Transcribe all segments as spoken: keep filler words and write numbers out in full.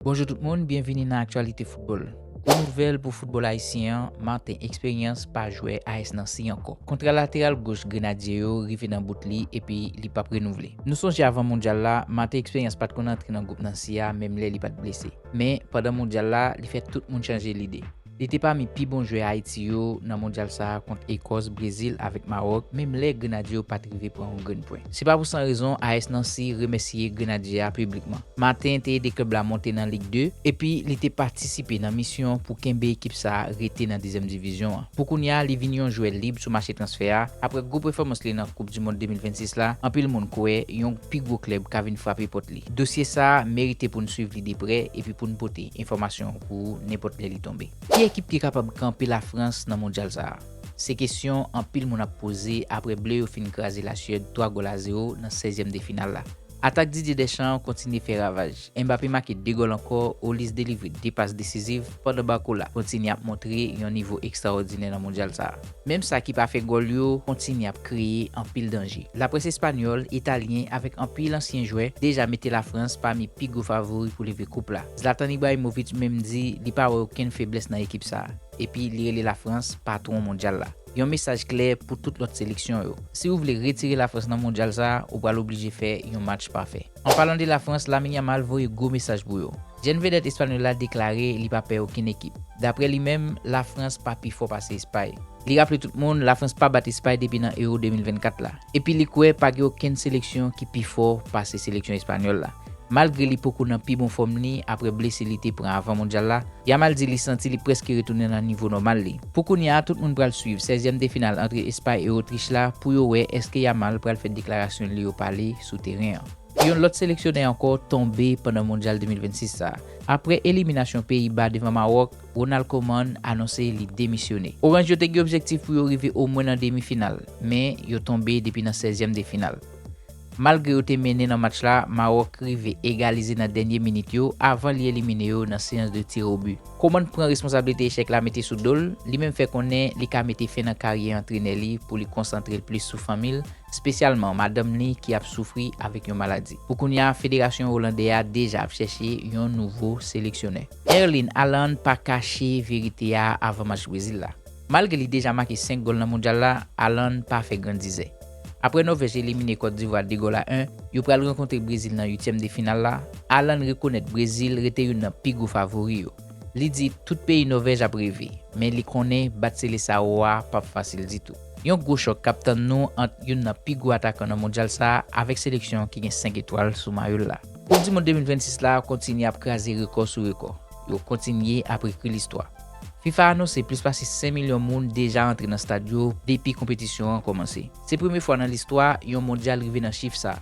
Bonjou tout moun, byenvini nan aktyalite foutbòl. Gwo nouvèl pou foutbòl ayisyen an, Martin Expérience pa jwè A S Nancy ankò. Kontra lateral goch Grenadye yo rive nan bout li epi li p ap renouvle. Nou sonje avan mondyal la, Martin Expérience pa t konn antre nan gwoup Nancy a menm lè li pa t blese. Men, pandan mondyal la, li fè tout moun chanje lide. Li te pami pi bon jwè Ayiti yo nan mondyal sa a kont Ekòs, Brezil avèk Mawòk, menm lè Grenadye yo pa t rive pran yon grenn pwen. Se pa pou san rezon A S Nancy remèsye Grenadye a piblikman. Martin te ede klèb la monte nan Lig de, epi li te patisipe nan misyon pou kenbe ekip sa a rete nan dezyèm divizyon an. Pou kounye a, li vin yon jwè lib sou mache transfè a. Apre gwo pèfòmans li nan Koup di Mond de mil vennsis la, anpil moun kwè yon pi gwo klèb ka vin frape pòt li. Dosye sa a merite pou n swiv li de prè epi pou n pote enfòmasyon pou ou nenpòt lè li tonbe. Ki ekip ki kapab kanpe Lafrans nan mondyal sa a? Se kesyon anpil moun ap poze apre ble yo fin kraze Lasyèd twa gòl a zewo nan sèzyèm de final la. Atak Didier Deschamps kontinye fè ravaj. Mbappé make de gòl ankò, Olise delivre de pas desiziv, pandan Barcola kontinye ap montre yon nivo ekstraòdinè nan mondyal sa a. Menm sa ki pa fè gòl yo kontinye ap kreye anpil danje. Laprès espanyòl, italyen avèk anpil ansyen jwè deja mete Lafrans pami pi gwo favori pou leve koup la. Zlatan Ibrahimovic menm di li pa wè okenn feblès nan ekip sa a, epi li rele Lafrans patwon mondyal la. Yon mesaj klè pou tout lòt seleksyon yo. Si w vle retire Lafrans nan mondyal sa a, ou pral oblije fè yon match pafè. An palan de Lafrans, Lamine Yamal voye gwo mesaj pou yo. Jèn vedèt espanyòl la deklare li pa pè okenn ekip. Daprè li menm, Lafrans pa pi fò pase Espay. Li raple tout moun, Lafrans pa bat Espay depi nan Euro de mil vennkat la. Epi li kwè pa gen okenn seleksyon ki pi fò pase seleksyon espanyòl la. Malgre li poko nan pi bon fòm li apre blesi li te pran avan mondyal la, Yamal di li santi li prèske retounen nan nivo nòmal li. Pou kounye a, tout moun pral swiv sèzyèm de final ant Espay e Otrich la pou yo wè èske Yamal pral fè deklarasyon li yo pale sou teren an. Yon lòt seleksyonè ankò tonbe pandan mondyal de mil vennsis sa a. Apre eliminasyon Peyiba devan Mawòk, Ronald Koeman anonse li demisyone. Oranj yo te gen objektif pou yo rive omwen nan demi final, men yo tonbe depi nan sèzyèm de final. Malgre yo te mennen nan match la, Mawòk rive egalize nan dènye minit yo avan li elimine yo nan seyans de tir o bi. Koeman pran responsablite echèk la mete sou do l, li menm fè konnen li ka mete fen nan karyè antrenè li pou li konsantre l plis sou fanmi l, espesyalman madanm li ki ap soufri avèk yon maladi. Pou kounye a, federasyon olandè a deja ap chèche yon nouvo seleksyonè. Erling Haaland pa kache verite a avan match Brezil la. Malgre li deja make senk gòl nan mondyal la, Haaland pa fè grandizè. Apre Nòvèj elimine Kòt Divwa de gòl a en, yo pral rankontre Brezil nan uityèm de final la. Haaland rekonèt Brezil rete youn nan pi gwo favori yo. Li di tout peyi Nòvèj ap reve, men li konnen bat Selesawo a p ap fasil ditou. Yon gwo chòk k ap tann nou ant youn nan pi gwo atakan nan mondyal sa a avèk seleksyon ki gen senk etwal sou mayo l la. Koup di mond de mil vennsis la kontinye ap kraze rekò sou rekò. Yo kontinye ap ekri listwa. fifa anonse plis pase senk milyon moun deja antre nan stad yo depi konpetisyon an kòmanse. Se premye fwa nan listwa yon mondyal rive nan chif sa.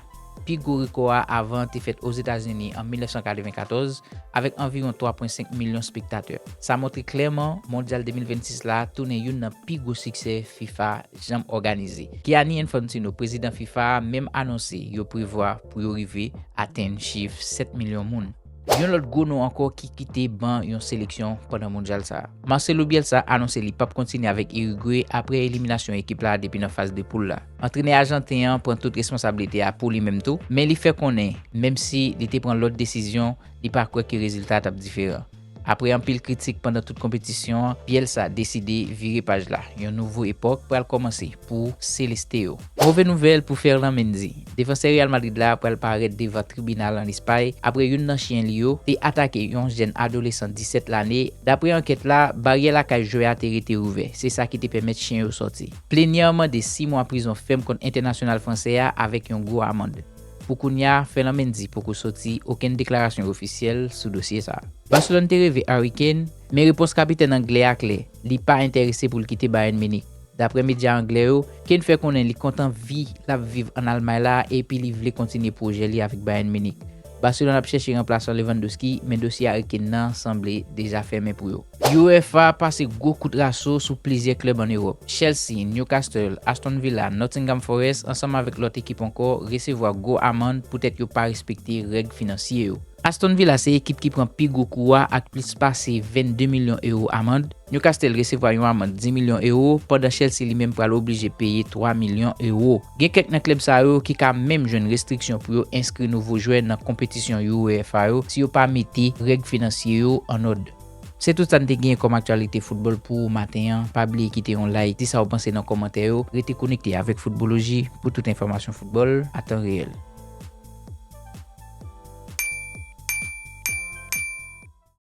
Pi gwo rekò a avan te fèt Ozetazini an mil nèf san katreven katòz, avèk anviwon twa pwen senk milyon spektatè. Sa montre klèman mondyal de mil vennsis la tounen youn nan pi gwo siksè fifa janm òganize. Gianni Infantino, prezidan fifa a, menm anonse yo prevwa pou yo rive atenn chif sèt milyon moun. Yon lòt gwo non ankò ki kite ban yon seleksyon pandan mondyal sa a. Marcelo Bielsa anonse li p ap kontinye avèk Irigwe apre eliminasyon ekip la depi nan faz de poul la. Antrenè ajanten an pran tout responsablite a pou li menm tou, men li fè konnen, menm si li te pran lòt desizyon, li pa kwè ke rezilta a t ap diferan. Apre anpil kritik pandan tout konpetisyon an, Bielsa deside vire paj la. Yon nouvo epòk pral kòmanse pou Celeste yo. Move nouvèl pou Ferland Mendy. Defansè Real Madrid la pral parèt devan tribinal ann Espay apre youn nan chyen li yo te atake yon jèn adolesan disèt lane. Dapre ankèt la, baryè lakay jwè a te rete ouvè. Se sa ki te pèmèt chyen yo sòti. Plennyè an mande sis mwa prizon fèm kont entènasyonal fransè a avèk yon gwo amann. Pou kounye a, Ferland Mendy poko soti okenn deklarasyon ofisyèl sou dosye sa a. Barcelone te reve Harry Kane, men repons kapitèn anglè a klè, li pa enterese pou l kite Bayern Munich. Daprè medya anglè yo, Kane fè konnen li kontan vi l ap viv ann Almay la epi li vle kontinye pwojè li avèk Bayern Munich. Barcelone ap chèche ranplasan Lewandowski, men dosye Harry Kane nan sanble deja fèmen pou yo. UEFA pase gwo kout raso sou plizyè klèb ann Ewòp. Chelsea, Newcastle, Aston Villa, Nottingham Forest, ansanm avèk lòt ekip ankò, resevwa gwo amann poutèt yo pa respekte règ finansye yo. Aston Villa se ekip ki pran pi gwo kou a ak plis pase vennde milyon ewo amann. Newcastle resevwa yon amann dis milyon ewo, pandan Chelsea li menm pral oblije peye twa milyon ewo. Gen kèk nan klèb sa yo ki ka menm jwenn restriksyon pou yo enskri nouvo jwè nan konpetisyon UEFA yo si yo pa mete règ finansye yo an òd. Se tout sa n te genyen kòm aktyalite foutbòl pou maten an. Pa bliye kite yon like, di sa w panse nan kòmantè yo. Rete konekte avèk Footballogie pou tout enfòmasyon foutbòl a tan reyèl.